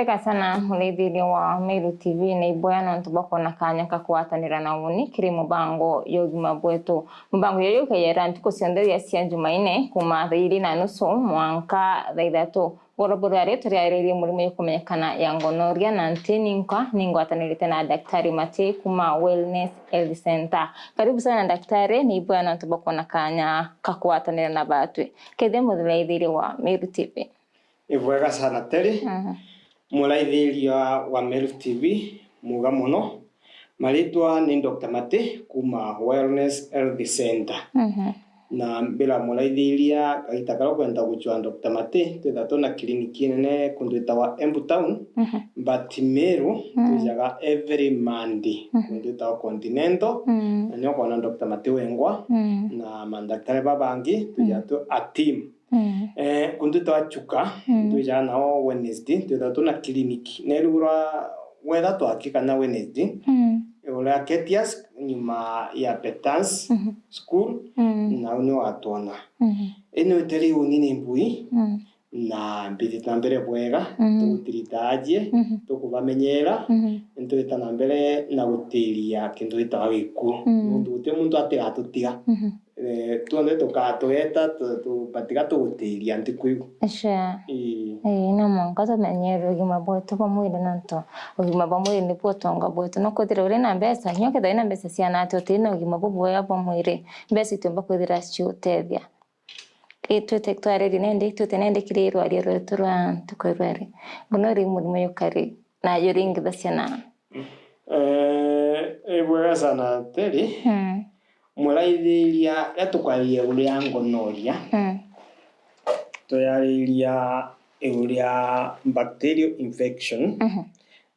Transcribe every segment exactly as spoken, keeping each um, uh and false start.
Karibu sana muraithiria wa Meru T V, na iboya nontu bwa kwona kanya ka kugwatanira na uni kiri mubango ya ugima bwetu. Mubango yuyu ukeyera ntuku cionthe cia Jumaine kuma thaa iri na nusu mwanka thaa ithatu. Boro buru ari turiaririe murimo ikumenyekana ya gonorrhea, na nti ninkwa ningwatanirite na Daktari Mati kuma Wellness Health Center. Karibu sana daktari, ni iboya nontu bwa kwona kanya ka kugwatanira na batwi. Kethia muraithiria wa Meru T V. Ibwega sana Terry. Mhm. Muraithiria wa Meru T V, muga mono. Maritwa ni Doctor Mati kuma Wellness Health Center. Mhm. Na mbira muraithiria kagita karia ukwenda gucua Doctor Mati, twitha twina kiriniki nene kundu itawa Embu Town, Mhm. but Meru, Mm. twijaga every Monday, Mhm. kundu itawa Continental, Mm. na nio ukoona Doctor Mati wengwa, Mm. na mandaktari babangi, twijaga Mm. twi a team. Mm. Eh, kundu itawa Chuka, Mm. twijaga nao Wednesday, twitha twina kiriniki. Nerugurwa wetha twaki kana Wednesday, Mm. uria Ketias, nyuma ya Petans Mhm. School, Mm. nau ni watwona. Mhm. Ini uteri uni ni mbui, Mm. na mbithite na mbere bwega, Mhm. tugutiritajie, Mhm. tukubamenyera, Mhm. nitwita na mbere na gutiria kintu gitawa gikuo. Mm. Nontu guti muntu atigatutiga. Mhm. Eh, tuonthe tuka-, tugeta, tu-, tu-, batiga tugutiria ntiku iu. Sure. Ii. Ii, no mwanka tumenyere ugima bwetu bwa mwiri, nontu ugima bwa mwiri nibwo utonga bwetu. No kwithira uri na mbeca, kinya ukethira wina mbeca ciana atia, utina ugima bubwega bwa mwiri, mbeca itiumba kwithira ciutethia. Ii, twite, twaririe nandi, twite nandi kiri rwaria rwetu rwa ntuku ya rwari. Gonorrhea i murimo jukari, na juringithacia na Eh, ibwega sana Terry. Mm. Muraithiria, riria tukwariria iguru ria gonorrhea, Mm. tuyariria iguru ria bacterial infection, Mhm.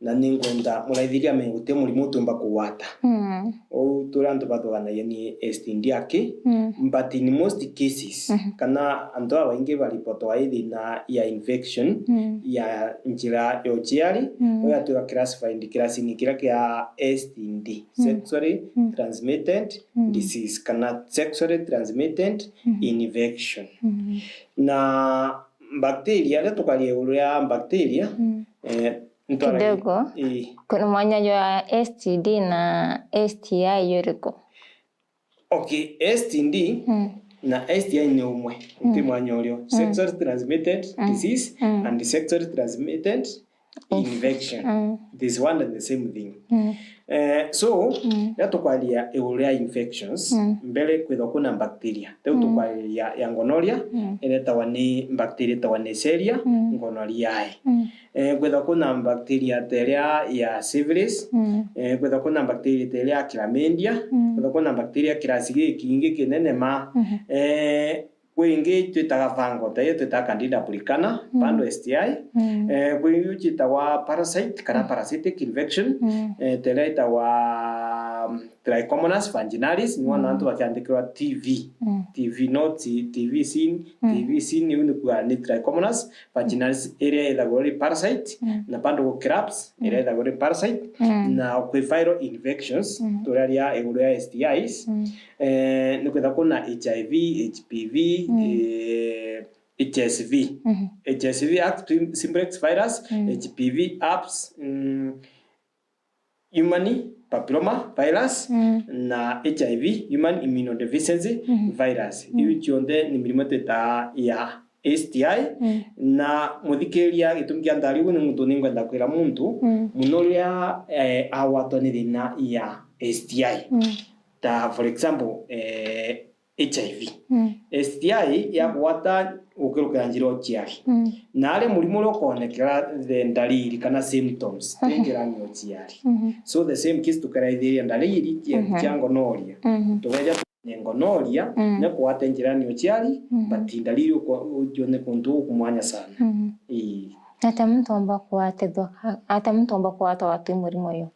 na ninkwenda muraithiria amenye guti murimo utiumba kugwata. Mm. Uu turi antu bathuganagia ni S T D aki, Mm. but in most cases, Mhm. kana antu babaingi baripotwa i thina ya infection Mm. ya njira ya uciari, Mm. uu yatwika classified class-ini kiria kia S T D, Mm. sexually Mm. transmitted Mm. disease, kana sexually transmitted Mm. infection. Mm. Na bacteria, riria tukaria iguru ria bacteria, Mm. eh, ntwara-, Kidogo. Ii. Kuna mwanya jwa S T D na S T I juriku? Okay, S T D Mm. na S T I ni umwe, Mm. ti mwanya urio. Mm. Sexually transmitted Mm. disease Mm. and sexually transmitted Inf-, infection. Mm. It is one and the same thing. Mm. Eh, so, Mm. riria tukwaria iguru ria infections, Mm. mbere kwithwa kwina bacteria. Riu Mm. tukwaria ya gonorrhea, Mm. iria itagwa ni bacteria itagwa Neisseria Mm. gonorrhoeae. Mm. Eh, kwithwa kwina bacteria ta iria ya syphilis, Mm. eh, kwithwa kwina bacteria ta iria ya chlamydia, Mm. kwithwa kwina bacteria kirasi gikingi kinene ma. Mhm. Eh, kwi ingi twitaga fungal, ta iyo twitaga Candida albicans, Mm. bado S T I. Mm. Eh, kwi ingi ciitagwa parasite, kana Mm. parasitic infection, Mm. eh, ta iria itagwa, um, Trichomonas vaginalis, ni wona Mm. antu bakiandikirwa T V. Mm. T V not T V sin, Mm. T V sin, iu ni kuuga ni Trichomonas vaginalis, iria ithagwa iri parasite, Mm. na bado kwi crabs, Mm. iria ithagwa iri parasite, Mm. na kwi viral infections, Mm. turaria iguru ya S T Is, Mm. eh, ni kwitha kwina H I V, H P V, Mm. eh, H S V. Mhm. H S V, herpes simplex virus, Mm. H P V, herpes, mm, human papilloma virus, Mm. na H I V, human immunodeficiency Mhm. virus. Mm. Iu cionthe ni mirimo twitaga ya S T I. Mm. Na muthikiriria, gitumi kia ndari uguo ni muntu ningwenda kwira muntu, Mm. muno riria, eh, agwatwa ni thina ya S T I. Mm. Ta, for example, eh, H I V. Mm. S T I yagwata gukirukira njira ya uciari. Mm. Na ari murimo uria ukonekera the ndariri kana symptoms, ti Mhm. njira ya uciari. Mhm. So the same case tukaraithiria ndariri cia, Mhm. cia gonorrhea. Mhm. Tugeja tumenye gonorrhea, Mm. ni kugwata njira ya uciari, Mhm. but ndariri uko-, ucione kuntu ukumwanya sana. Mhm. Ii. Ata muntu omba kugwatithwa, ata muntu omba kugwatwa ati murimo uyu?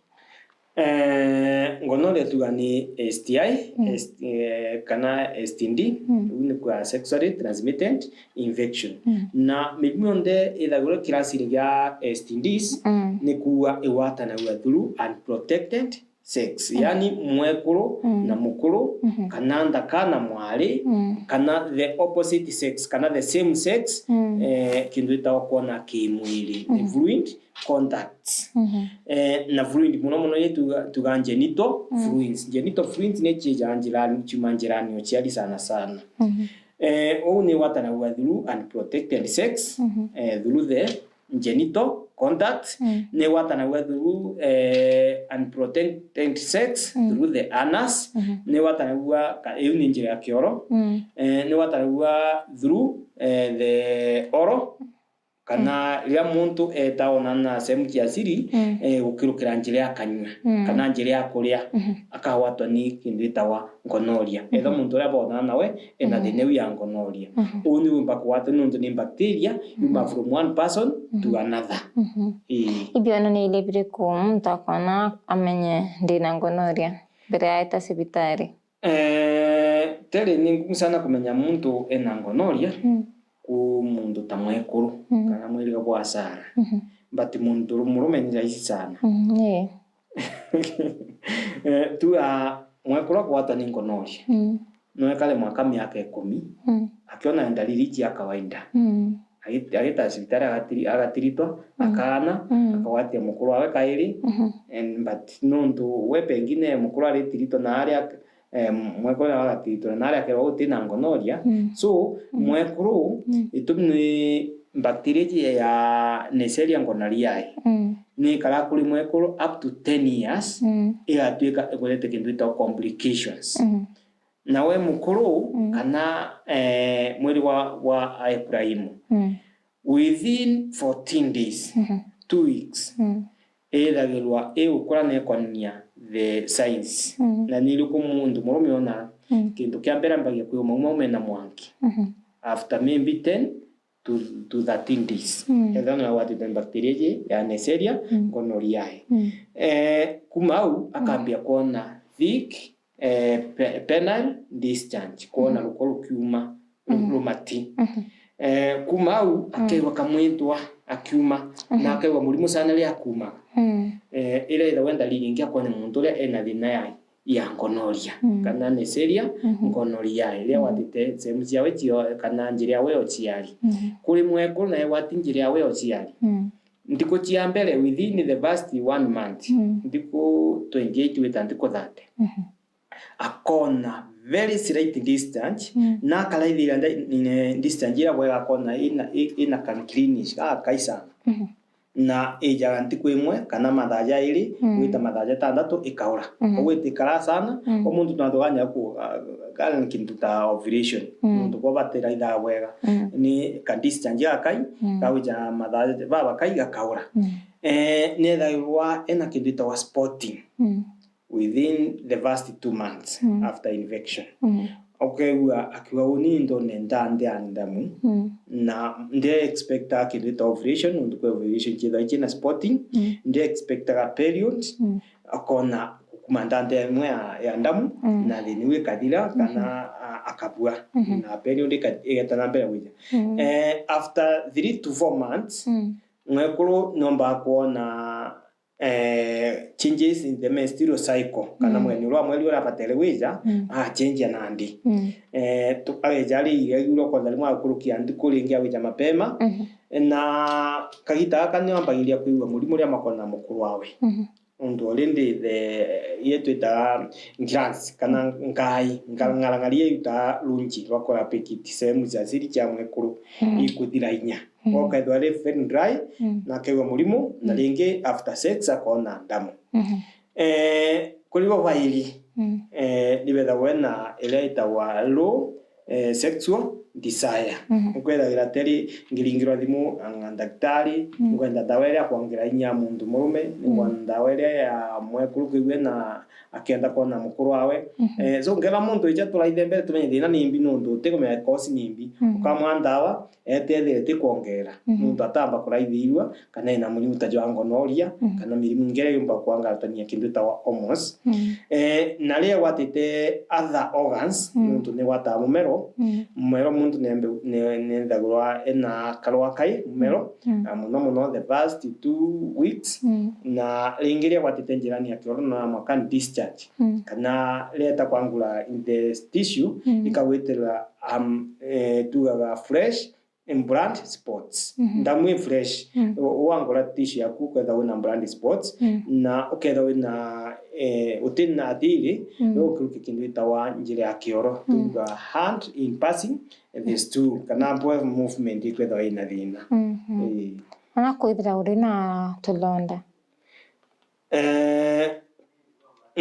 Eh, gonorrhea tuga ni S T I, Mm. S-, eh, kana S T D, Mm. iu ni kuuga sexually transmitted infection. Mm. Na mirimo yonthe ithagirwa kirasini gia S T Ds, Mm. ni kuuga igwatanagua through unprotected sex, yani mwekuru na mukuru, kana nthaka na mwari, kana the opposite sex, kana the same sex, eh, kintu gitawa kwona kimwiri, the fluid contacts. Eh, na fluid muno muno ni tuga, tuga genital fluids. Genital fluids ni ciija njirani, ciuma njirani uciari sana sana. Eh, uu ni watanagua through unprotected sex, eh, through the genital contact, ni watanagua through, eh, unprotected sex, through the anus, ni watanagua ka-, iu ni njira ya kioro, eh, ni watanagua through, eh, the oral, kana riria muntu eta onana na sehemu cia siri, eh, gukirukira njira ya kanyua, kana njira ya kuria, akagwatwa ni kintu gitawa gonorrhea. Ethwa muntu uria bonana nawe ena thina iu ya gonorrhea. Uu ni wimba kugwatwa nontu ni bacteria yuma from one person to another. Ii. Ithiono ni ile biriku muntu akona amenye ndina gonorrhea mbere ya eta cibitari? Eh, teri ni ngumu sana kumenya muntu ena gonorrhea ku muntu ta mwekuru kana mwiriga bwa Sara. But muntu murume ni rahisi sana. Eh, tuga mwekuru akugwatwa ni gonorrhea. No ekare mwaka miaka ikumi akiona ndariri cia kawaida. Agi-, agita cibitari agatiri-, agatiritwa, akaana, akagwatia mukuru wawe kairi. And but nontu we pengine mukuru aritiritwa na aria, eh, mwekuru nawe agatiritwa na aria akerwa uti na gonorrhea. So mwekuru itumi ni bacteria iji ya Neisseria gonorrheae ni ikara kuri mwekuru up to ten years, igatuika ikurete kintu gitagwa complications. Na we mukuru kana, eh, mwiri wa, wa Ibrahimu, within fourteen days, two weeks, ithagirwa igukura na ikonania the signs. Na ni iriku muntu murume ona? Kintu kia mbere ambagia kwiuma umaume na mwanki after maybe ten to, to thirteen days. Ethira no agwatite bacteria iji ya Neisseria gonorrheae. Eh, kuma au akambia kwona thick, eh, pe-, penile discharge, kwona ruko rukiuma, ru-, rumati. Eh, kuma au akaigua kamwitwa akiuma, na akaigua murimu sana riria akumaga. Eh, iria ithagwa ndariri ingi akwona muntu uria ena thina ya, ya gonorrhea, kana Neisseria gonorrheae, iria igwatite sehemu ciawe cio, kana njira yawe ya uciari. Kuri mwekuru na igwati njira yawe ya uciari, ntiku cia mbere, within the first one month, ntiku twenty-eight gwita ntiku thirty, akona very slight discharge, na akaraithira nda-, ine-, discharge iria bwega akona ina, i-, ina ka greenish gakai sana. Na ijaga ntiku imwe kana mathaa jairi gwita mathaa jatandatu ikaura. Koguo itikara sana, koguo muntu no athugania ku-, a-, kana ni kintu ta ovulation. Muntu kwa batiraithaga bwega. Ni ka discharge gakai, gagwija mathaa babakai gakaura. Eh, ni ethagirwa ena kintu gitagwa spotting within the first two months after infection. Ukeigua akiuga, "Uni ndone nda ndia ndamu, na ndi expecta kintu gita ovulation, nontu kwa ovulation ciithagwa ciina spotting, ndi expectaga period." Akona kuma nda ndia imwe ya, ya ndamu, na thina iu ikathira, kana, a-, akabua, na period ika-, igeta na mbere gwija. Eh, after three to four months, mwekuru nomba kwona eh, changes in the menstrual cycle, kana mugeni uria wa mweri uria abatere gwija, agacenjia nandi. Eh, tu-, ageja ari irregular, ukoona rimwe agukurukia ntuku, ringi agwija mapema, na kagita gaka ni ambagiria kwigua murimu uria makona mukuru wawe. Nontu already the, iria twitaga glands, kana ngai, nga-, ng'arang'ari iria irutaga runji rwa kurapikiti sehemu cia siri cia mwekuru ikuthira inya. Ukethirwa ari very dry, na akaigua murimu, na ringi after sex akoona ndamu. Eh, kuri bo bairi, eh, ni bethagwa na iria itagwa low, eh, sexual desire. Ukwithagira teri ngiringirwa thimu, anga ndagitari, ngwenda ndawa iria kwongira inya muntu murume, ngwenda ndawa iria ya mwekuru kwigua na akenda kwona mukuru wawe. Mhm. Eh, so, ngetha muntu ija turaithe mbere tumenye thina ni mbi nuntu utikumenya cause ni mbi. Mhm. Ukamwa ndawa, etethire ti kwongera. Mhm. Nuntu atamba kuraithirua, kana ena murimu ta jwa gonorrhea, Mhm. kana mirimu ingi iria yumba kwangaratania kintu itagwa hormones. Mhm. Eh, na riria gwatite other organs, Mhm. nuntu ni gwataga mumero, Mhm. mumero muntu ni ambe-, ni, ni ethagirwa ena karwa kai mumero, Mhm. na muno muno the first two weeks, Mhm. na ringi riria gwatite njirani ya kioro na mwaka ni discharge, Mhm. kana riria ita kwangura in the tissue, Mhm. ikagwitira, um, eh, tugaga fresh, in blood spots. Mhm. Ndamu i fresh. Mhm. U-, wangura tissue yaku ukethirwa wina blood spots, Mhm. na ukethirwa wina, eh, utina thiri, Mhm. ni ukirukia kintu gitagwa njira ya kioro. Mhm. Tuga hand in passing, the stool, kana bowel movement ikwethirwa ina thina. Mhm. Ii. Ona kwithira uri na tulonda. Eh,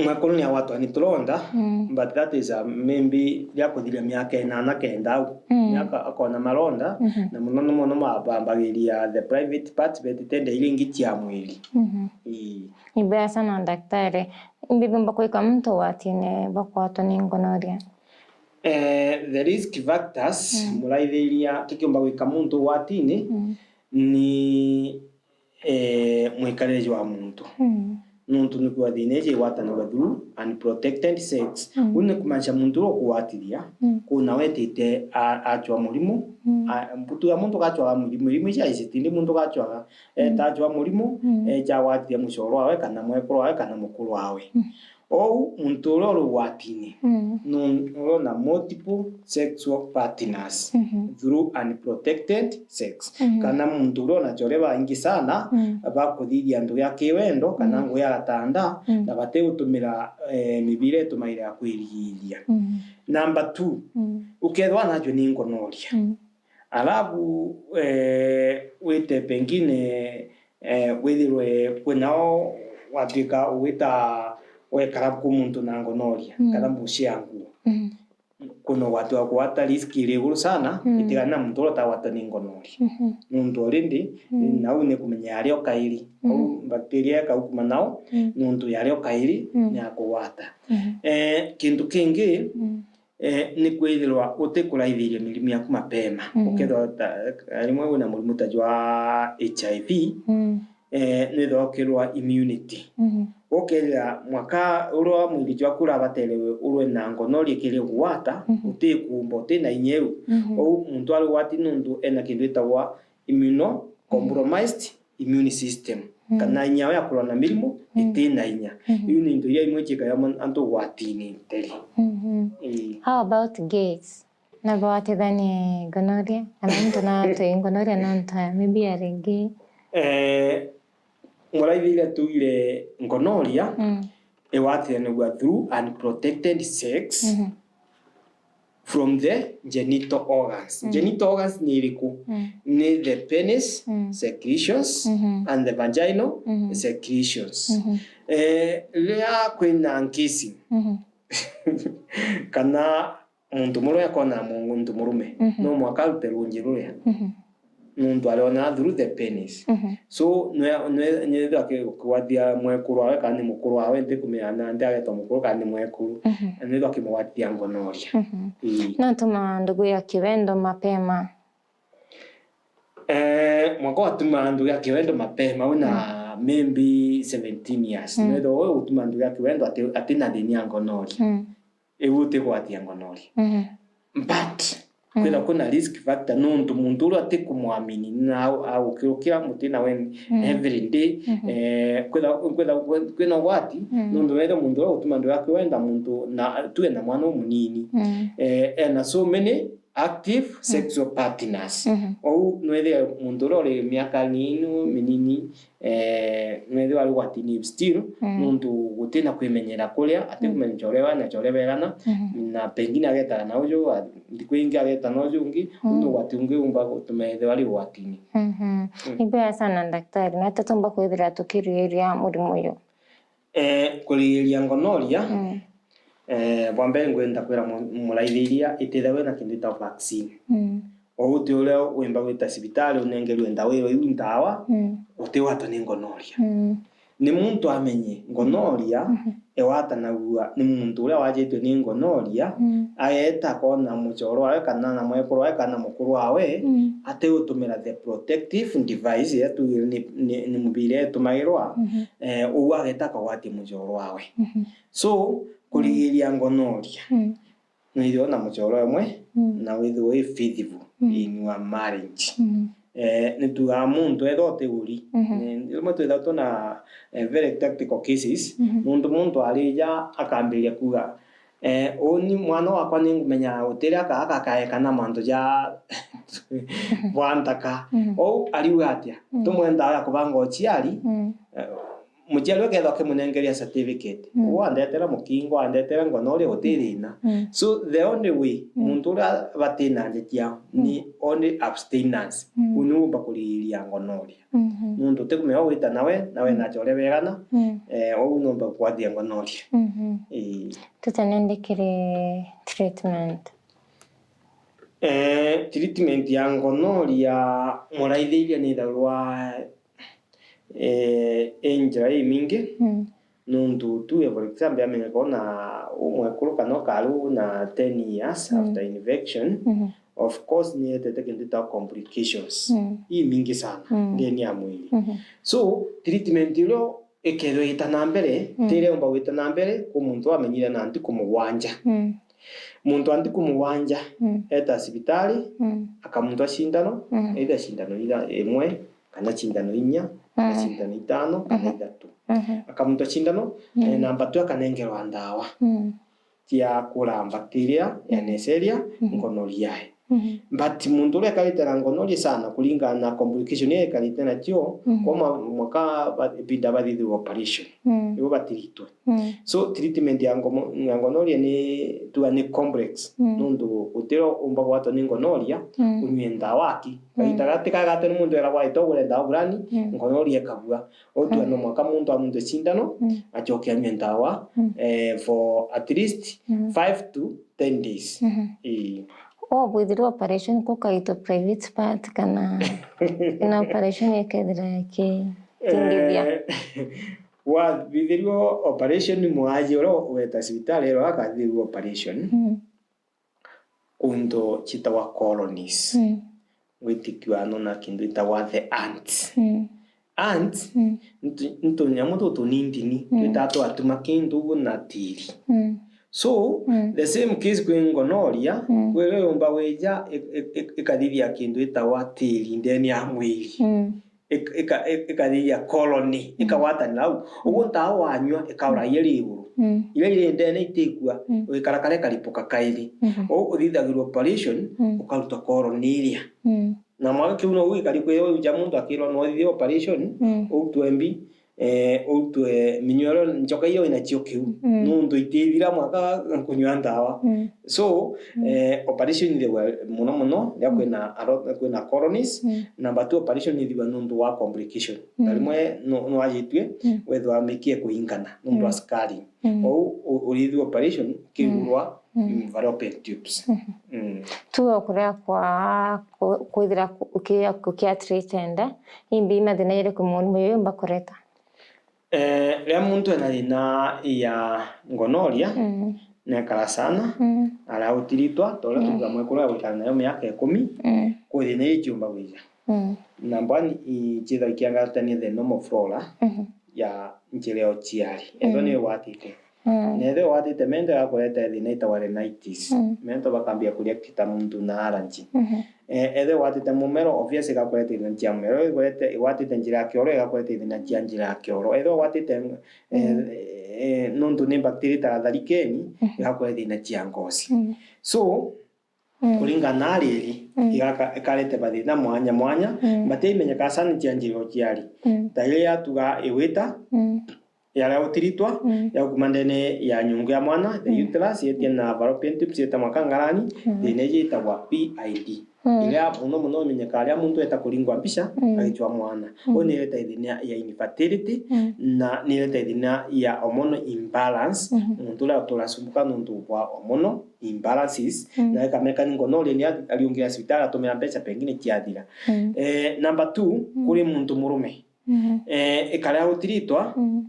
mwekuru ni agwatwa ni turonda, Mm. but that is a, maybe ria kuthiria miaka inana kenda au. Mm. Miaka akona maronda, Mhm. na muno ni muno mabambagiria the private part, betite nda iria ingi cia mwiri. Mhm. Ii. Ni mbea sana, daktari. Imbi biumba kwika muntu ugwatine bwa kwatwa ni gonorrhea? Eh, the risk factors, Mm. muraithiria kikiumba gwika muntu ugwatine, Mm. ni eh, mwikarire jwa muntu. Mm. Nuntu nikwithirwa thina iji igwatanagua through unprotected sex. Mm. Uu ni kumaanisha muntu uria ukugwatithia, Mm. kuna wetite a-, acwa murimu. Mm. A-, mbutu ya muntu gacwaga murimu, mirimu iji aicitindi muntu gacwaga, eta Mm. acwa murimu, Mm. eja agwatithia mucoro wawe, kana mwekuru wawe, kana mukuru wawe. Mm. Ou muntu uria uri ugwatine, Mm. nu-, uria una multiple sexual partners Mhm. through unprotected sex. Mhm. Kana muntu uria una chore baingi sana, Mm. bakuthithia ndugu ya kiwendo, kana Mm. ngugi ya gatanda, Mm. na batigutumira, eh, mibira itumaire ya kwirigithia. Mm. Number two, Mm. ukethirwa najwe ni gonorrhea. Mm. Alafu, eh, wite pengine, eh, withirwe kwinao watwika ugwita wekara ku muntu na gonorrhea, Mm. kana mbucia nguo. Mm. Kwina ugwati wa kugwata risk iri iguru sana, Mm. itigana na muntu uria utagwatwa ni gonorrhea. Mhm. Nuntu already, Mm. nau ni kumenya yari o kairi. Mm. Kwou bacteria ikaukuma nao, Mm. nuntu yari o kairi Mm. ni ya kugwata. Mhm. Eh, kintu kingi, Mm. eh, ni kwithirwa utikuraithiria mirimu yaku mapema. Mhm. Ukethirwa ta, rimwe wina murimu ta jwa H I V, Mm. eh, nwithirwa ukirwa immunity. Mhm. Ukethira mwaka uria mwiri jwaku urabatere urwe na gonorrhea kiri kugwata, Mhm. utikumba, utina inya iu. Mhm. Ou muntu ari ugwati nuntu ena kintu gitagwa immunocompromised immune system, Mm. kana inya yawe ya kurwa na mirimu Mm. itina inya. Mhm. Iu ni into iria imwe ciikagia mon-, antu ugwatini nteri. Mhm. Ii. How about gays? Na bawatithanie gonorrhea? Kana muntu na atwi gonorrhea nontu ya maybe ari gay? Eh, muraithiria tuire gonorrhea Mm. igwatithanagua through unprotected sex. Mhm. From the genital organs. Mm. Genital organs ni iriku? Mm. Ni the penis Mm. secretions Mhm. and the vaginal Mhm. secretions. Mhm. Eh, riria kwina nkisi Mhm. kana muntu murume akona muntu murume, Mhm. no mwaka arute runji ruria. Mhm. Nuntu ariona through the penis. Mhm. So, nwe-, nwe-, nwethirwa aki-, akigwatia mwekuru wawe, kana ni mukuru wawe, ntikumenya na nti agetwa mukuru, kana ni mwekuru. Mhm. Na nwethirwa akimugwatithia gonorrhea. Mhm. Ii. No tuma ndugu ya kiwendo mapema? Eh, mwaka watuma ndugu ya kiwendo mapema, wina Mm. maybe seventeen years. Mm. Nwethirwa we utuma ndugu ya kiwendo ati, atina thina ya gonorrhea. Mm. Iu utigwatia gonorrhea. Mhm. But, Mm. kwithirwa kwina risk factor, nuntu muntu uria atikumwamini, na au-, aukirukira mutina wen Mm. every day, Mhm. eh, kwithirwa, kwithirwa kwina ugwati, Mm. nuntu wethirwa muntu uria utuma ndugu yaku wenda muntu, na tuge na mwana umunini, Mm. eh, ena so many active Mm. sexual partners. Mhm. Ou nwethire muntu uria uri miaka nini, minini, eh, nwethirwa ari ugwatini still, Mm. nuntu gutina kwimenyera kuria, atikumenya Mm. uria wana, uria berana, Mhm. na pengine agetana na uju, a-, nthiku ingi agetana na uju ungi, Mm. untu ugwati ungi umba gutuma ethirwa ari ugwatini. Mhm. Mm. Ni mbea sana, daktari, na tutumba kwithira tukirigiria murimu uyu? Eh, kurigiria gonorrhea, Mm. eh, bwa mbere ngwenda kwira mu-, muraithiria itithagwe na kintu gitagwa vaccine. Mm. O uti uria wimba gwita cibitari unengerwe ndawa iyo iu ndawa, Mm. utigwatwa ni gonorrhea. Mm. ni muntu amenye gonorrhea, mhm, ewatanagua ni muntu uria wajitwe ni gonorrhea, mm, ageeta akona muchoro wawe kana na mwekuru wawe kana mukuru wawe, mm, atigutumira the protective device iria tugire ni, ni, ni mubira itumagirwa, mhm, eh, uu ageeta akagwatia muchoro wawe. Mhm. So, kurigiria gonorrhea, mm, nwithirwe na muchoro umwe, mm, na withirwe wi faithful, mm, in your marriage. Mm. Eh, nitugaa muntu ethwa utiguri. Mhm. Eh, rimwe twithagwa twina, eh, very tactical cases, mhm, nuntu muntu arija akambiria kuuga, eh, uni mwana wakwa ningumenya utiri aka, aka kaeka na mantu ja bwa ntaka. Mhm. Ou ariuga atia? Mm. Tumwe ndawa ya kubanga uciari, mm, eh, muciari ukethwa akimunengeria certificate. Mm. Uu andetera mukingo, andetera gonorrhea, guti thina. Mm. So, the only way, mm, muntu uria batina nja ciao ni, mm, only abstinence. Mm. Uu niumba kurigiria gonorrhea. Mhm. Nuntu utikumenya ugwita nawe, nawe, mm, nacho uria begana, mm, eh, uu niumba kugwatia gonorrhea. Mhm. Ii. Tutenende kiri treatment. Eh, treatment ya gonorrhea muraithiria ni ithagirwa, eh, i njira imingi. Mm. Nuntu tuge, for example, amenyeka ona umwekuru kana ukari una ten years, mm, after infection, mhm, of course, ni etete kintu gitagwa complications, mm, imingi sana, mm, ndeni ya mwiri. Mhm. So, treatment iria ikethirwa igita na mbere, mm, ti iria yumba gwita na mbere ku muntu amenyire na ntuku mugwanja. Mm. Muntu wa ntuku mugwanja, mm, eta cibitari, mm, akamuntwa cindano, mm, either cindano ira imwe, kana cindano inya, kana, mm, cindano itano, kana, mhm, ithatu. Mhm. Akamuntwa cindano, mm, eh, namba tu akanengerwa ndawa, mm, cia kura bacteria ya, mm, Neisseria, mhm, gonorrheae. Mhm. But muntu uria ekarite na gonorrhea sana, kuringana na complication iria ekarite nacio, mhm, kwa mwa-, mwaka ba-, ibinda bathithirwa operation, mm, nibo batiritwe. Mm. So, treatment ya ngomo-, ya gonorrhea ni, tuga ni complex. Mm. Nuntu gutiro umba gwatwa ni gonorrhea, mm, unyue ndawa aki. Mm. Kaita gati ka gati ni muntu eragwa, "Ita ugure ndawa fulani, mm, gonorrhea ikabua." Utua, mm, no mwaka muntu amuntwe cindano, mm, acoke anyue ndawa, mm, eh, for at least, mm, five to ten days. Mhm. Ii. O bwithirwa operation kukaitwa private part kana na operation ikethira iki-, ikingithia? Eh, Wathithirua operation, mwaji uria ugweta cibitari iro akathithirua operation, mm, kuntu ciitagwa colonies. Mm. Gwitikua no na kintu gitagwa the ants. Mm. Ants, mm, ntu-, ntunyamu tutunintini, mm, twitaa twatuma kintu uguo na tiri. Mm. So, mm, the same case kwi gonorrhea, mm, kwi iria yumba gwija ik-, ik-, ik-, ikathithia kintu gitagwa tiri ndene ya mwiri. Mm. ik-, ika-, ik-, ikathithia colony, mm, ikagwatanira au. Uguo ndawa wanyua, ikaura iria iri iguru. Mm. Iria iri ndene itikua, mm, igikarakara ikaripuka kairi. Mhm. Uu uthithagirua operation, mm, ukaruta colony iria. Mm. Na mwaka kiu no gikari kwi uja muntu akirwa no uthithie operation, mm, uu twembi, eh, uu twe minyororo nchoka iria winacio kiu. Mm. Nuntu itithira mwaka kunyua ndawa. Mm. So, mm, eh, operation ithagwa mono mono riria, mm, kwina a lot, kwina colonies. Mm. Number two, operation ithagwa nuntu wa complication. Mm. Na rimwe no, nwajitue, mm, wethwa mikie kuingana nuntu wa, mm, scarring. Mm. Ou u-, urithua operation, mm, kigurwa, mm, mm, fallopian tubes. Mhm. Mm. Tuge kuria kwa ku-, kwithira ku-, ukia, ukia treated, imbi mathina jariku murimu juju yumba kureta? Eh, riria muntu ena thina ya gonorrhea, mm, nekara sana, mm, aria utiritwa, ta uria, mm, tukuga mwekuru agwikara nayo miaka ikumi, mm, kwi thina iji ciumba gwija. Mm. Number one, i-, ciithagwa ikiangatania the normal flora, mhm, ya njira ya uciari. Ethwa, mm, ni igwatite. Mm. Na ethwa igwatite mento, igakureta thina itagwa rhinitis. Mm. Mento bakambia kureact ta muntu na allergy. Mhm. Eh, ethwa igwatite mumero, obvious igakureta thina cia mumero. Igwete-, igwatite njira ya kioro, igakureta thina cia njira ya kioro. Ethwa igwatite, eh, mm, eh, nuntu ni bacteria ta tharikeni, mhm, igakureta thina cia ngozi. Mm. So, mm, kuringana na riri, mm, igaka-, ikarete mathina mwanya mwanya, mm, but imenyeka sana cia njira ya uciari. Mm. Ta iria yatuga igwita, mm, yaria utiritwa, mm, ya kuma ndene ya nyungu ya mwana, the, mm, uterus, yetie na fallopian tubes, yeta mwaka ngarani, mm, thina iji itagwa P I D. Mm. Iria mono mono imenyeka aria muntu eta kuringwa mbica, mm, agicwa mwana. Mm. Uu ni ireta thina ya infertility, mm, na ni ireta thina ya hormonal imbalance, mhm, muntu uria utura asumbuka nuntu bwa hormonal imbalances, mm, na ikameka ni gonorrhea ni a-, ariungira cibitari atumira mbeca pengine ciathira. Mm. Eh, number two, mm, kuri muntu murume. Mhm. Eh, ikarea gutiritwa, mhm,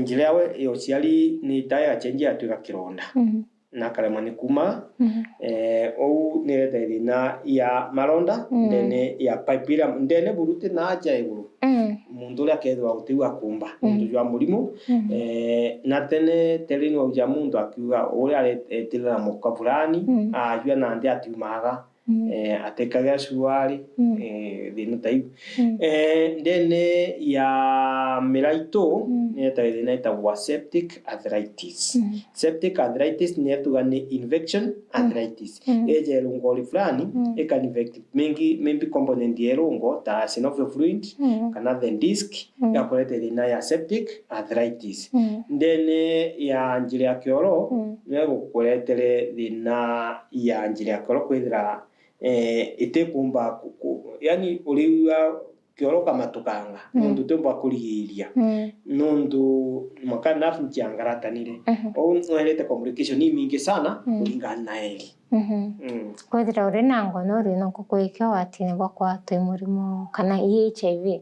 njira yawe ya uciari ni ta igachenjia yatuika kironda. Mhm. Na akaremwa ni kuuma. Mhm. Eh, ou nireta thina ya maronda, mm, ndene ya pipe iria ndene buru ti na aja iguru. Mm. Muntu uria akethirwa gutiu akumba, mm, nontu jwa murimu. Mhm. Eh, na tene teri ni wauja muntu akiuga uria aretirira muka fulani, mm, ajua na nthi atiumaga. Mm. Eh, atekagira cuari, mm, eh, thina ta iu. Mm. Eh, ndene ya miraitu, mm, nireta thina itagwa septic arthritis. Mm. Septic arthritis ni tuga ni infection, mm, arthritis. Mm. Eja irungori fulani, mm, ika infect maybe, maybe component ya irungo ta synovial fluid, mm, kana the disc, mm, igakurete thina ya septic arthritis. Mm. Ndene ya njira ya kioro, mm, niyo igukuretere thina ya njira ya kioro kwithira, eh, itikumba ku-, ku-, yani uriigua kioro ukamatukanga, mm, nontu utiumba kurigiiria. Mm. Nontu maka nerve nchiangaratanire. Mhm. Ou nwerete complication imingi sana, mm, kuringana na eri. Mhm. Mm. Kwithira uri na gonorrhea no kukuikia ugwatine bwa kwatwa i murimo kana i H I V?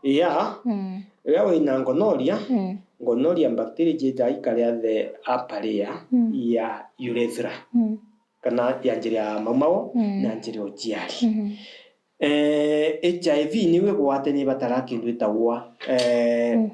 Yeah. Mm. Riria wina gonorrhea, mm, gonorrhea bacteria jithaa ikaria the upper layer, mm, ya urethra. Mm. Kana ya njira ya maumau, mm, na njira ya uciari. Mhm. Eh, H I V niu igwate ni ibatara kindu itagwa, eh, mm,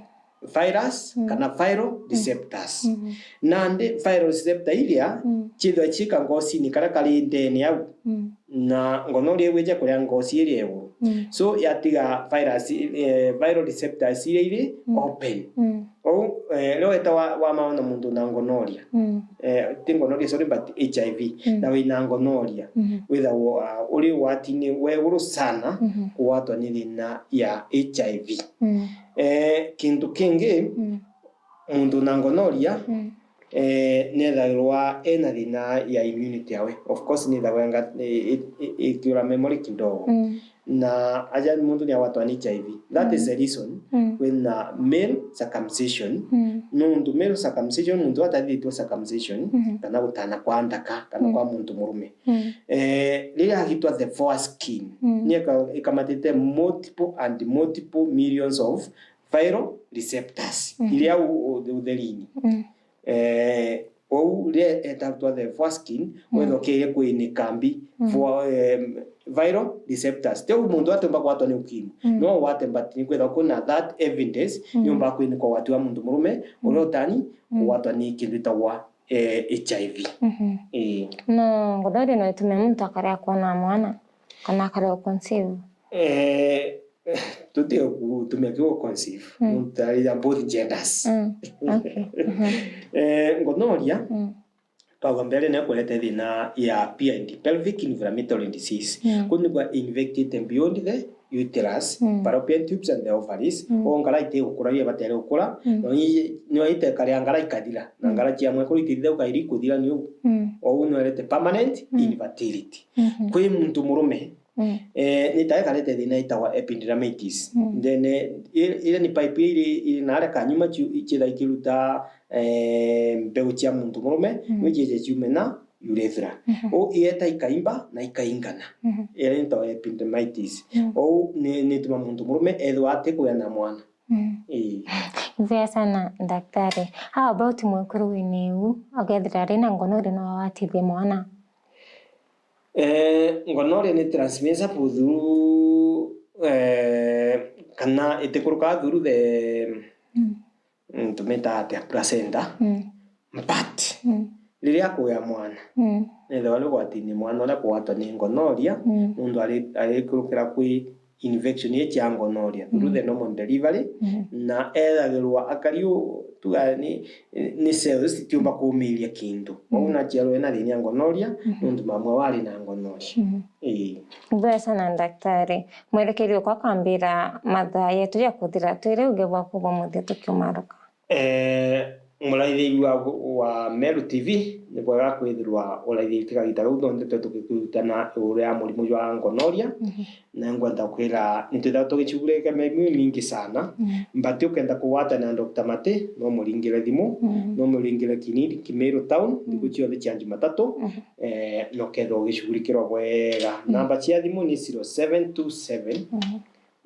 virus, mm, kana viral, mm, receptors. Mhm. Nandi viral receptor iria, mm, ciithwa ciika ngocini karia kari ndene au. Mm. Na gonorrhea igwija kuria ngoci iria iguru. Mm. So yatiga virus, eh, viral receptors iria iri, mm, open. Mm. Ou, eh, riria weta wa, wamana na muntu na gonorrhea, mm, eh, ti gonorrhea, sorry, but H I V, mm, na wina gonorrhea, mhm, withagwa, ah, uri ugwatini we iguru sana, mhm, kugwatwa ni thina ya H I V. Mm. Eh, kintu kingi, mm, muntu na gonorrhea, mm, eh, nethagirwa ena thina ya immunity yawe. Of course, nithagwa nga-, i-, i-, i-, ikiura memory kidogo. Mm. Na aja muntu niagwatwa ni H I V. That is, mm, the reason, mm, kwina male circumcision. Mm. Nontu male circumcision, muntu atathithitwe circumcision, mhm, kana gutana kwa nthaka, kana, mm, kwa muntu murume. Mm. Eh, riria agitwa the foreskin, mm, ni ika-, ikamatite multiple and multiple millions of viral receptors, mhm, iria u-, u-, utherini. Mm. Eh, ou riria etarutwa the foreskin, mm, wethwa ukiria kwinika mbi, mm, for, em, viral receptors. Ti u muntu atiumba kugwatwa ni ukimwi. Mm. No ugwate, but ni kwethwa kwina that evidence, mm, niumba kwinika ugwati wa muntu murume, mm, uria utani, mm, kugwatwa ni kindu itagwa, eh, H I V. Mhm. Ii. No gonorrhea no itume muntu akaria kwona mwana, kana akaria conceive? Eh, tutige gutumia kiugo conceive. Mm. Nontu tari ya both genders. Mm. Okay. Mhm. Eh, gonorrhea, mm, twauga mbere ni kurete thina ya P I D, pelvic inflammatory disease. Mm. Kuu nigwa infected beyond the uterus, mm, fallopian tubes and the ovaries. Mm. O ngara itigukura iria ibatere gukura, mm, no i-, no itekaria ngara ikathira, na, mm, ngara cia mwekuru itithira ukairi kuthira ni uu. Mm. Ou nwerete permanent, mm, infertility. Mhm. Kwi muntu murume, mm, eh, ni ta ikarete thina itagwa epididymitis. Mm. Then, eh, i-, iria ni pipe iria iri, iri naria kanyuma ciu, ichitha ikiruta, eh, mbegu cia muntu murume, mm, nwijije ciume na urethra. Mhm. Ou ieta ikaimba na ikaingana. Mhm. Iria ni ta epididymitis. Mm. Ou ni, ni ituma muntu murume ethwa atikwia na mwana. Mm. Ii. Ibwega sana, daktari. How about mwekuru wina iu, akethira ari na gonorrhea no awatithie mwana? Eh, gonorrhea ni transmissible through, eh, kana itikurukaga through the, mm, mm, tumitaga atia, placenta. Mm. But, mm, riria akuya mwana, mm, nethagwa ni ugwatini mwana uria kugwatwa ni gonorrhea, mm, nontu ari, arikurukira kwi infection ii cia gonorrhea through, mm, the normal delivery, mm, na ethagirwa akari u-, tuga ni, ni cells itiumba kuumiria kintu. Kwou, mm, naciarwa ena thina ya gonorrhea, mm, nontu mamwe wari na gonorrhea. Mm. Ii. Ibwega sana, daktari. Mwerekeri ukwa akambira mathaa yetu ja kuthira, twire uge bwa kuuga muthia tukiumaruka. Eh, muraithirua wa Meru T V, ni bwega kwithirwa uraithirite kagita gau gonthe twe tukikirutana iguru ria murimu jwa gonorrhea. Mhm. Na ngwenda kwira, nitwithaga tugicugurika mirimu imingi sana. Mhm. But ukenda kugwatana na Doctor Mate, no muringire thimu, mhm, no muringire clinic Meru Town, mhm, thiku cionthe cia Jumatatu, mhm, eh, na ukethirwa ugicugurikirwa bwega. Mhm. Namba cia thimu ni zero seven two seven, mhm,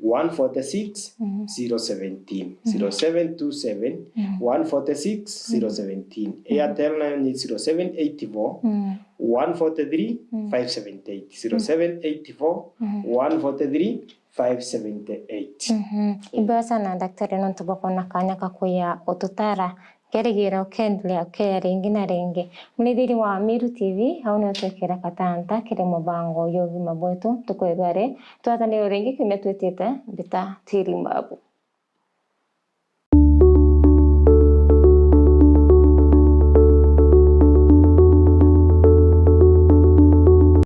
one forty-six, zero seventeen, zero seven two seven, one forty-six, zero seventeen. Airtel nayo ni zero seven eight four, one forty-three, five seventy-eight, zero seven eight four, one forty-three, five seventy-eight. Imbeca na daktari nontu bwa kwona kanya ka kuya ututara. Kerigiro ukendelea ukeya ringi na ringi. Murithiri wa Miru T V, au ni utwikira katanta kiri mubango ya ugima bwetu ntuku ya rwari. Twatanire ringi kiumia twitite, mbita Tiri Mabu.